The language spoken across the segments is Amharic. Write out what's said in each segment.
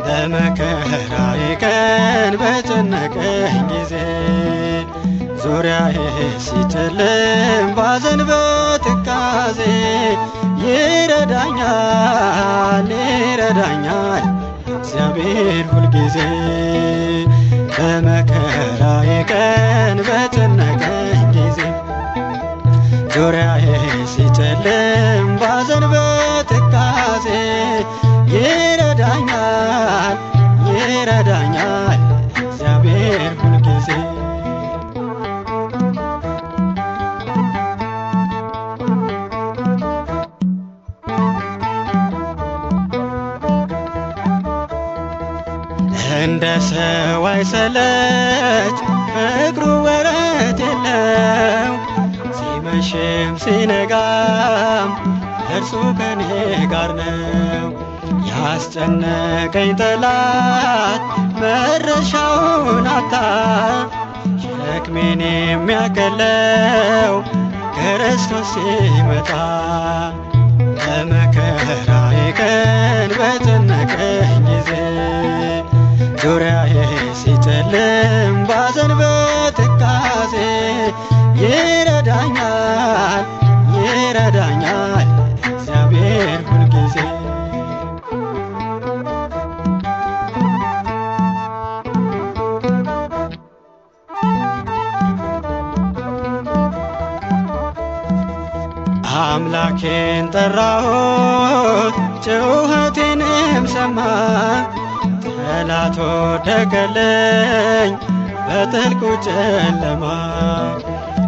በመከራዬ ቀን በጨነቀኝ ጊዜ ዙሪያዬ ሲጨልም ባዘን በትካዜ ይረዳኛል ይረዳኛል እግዚአብሔር ሁልጊዜ። በመከራዬ ቀን በጨነቀኝ ጊዜ ዙሪያዬ ሲጨልም ባዘን በትካዜ ይረዳኛል ይረዳኛል እግዚአብሔር ሁልጊዜ። እንደ ሰው አይሰለች ፍቅሩ ወረት የለው፣ ሲመሽም ሲነጋም እርሱ ከኔ ጋር ነው። ያስጨነቀኝ ጠላት መረሻውን አጣ፣ ሸክሜን የሚያቀለው ክርስቶስ ሲመጣ። በመከራዬ ቀን በጨነቀኝ ጊዜ ዙሪያዬ ሲጨልም ባዘን በትካዜ ይረዳኛል ይረዳኛል እግዚአብሔር ሁልጊዜ። አምላኬን ጠራሁት ጩኸቴንም ሰማ፣ ጠላት ወደቀልኝ በጥልቁ ጨለማ።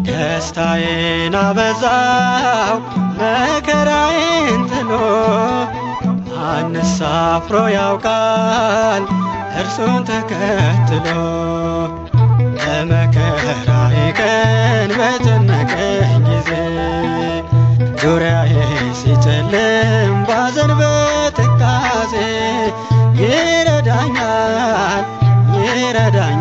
ደስታዬን አበዛው መከራዬን ጥሎ፣ ማንስ አፍሮ ያውቃል እርሱን ተከትሎ? በመከራዬ ቀን በጨነቀኝ ጊዜ ዙሪያዬ ሲጨልም ባዘን በትካዜ ይረዳኛል ይረዳኛል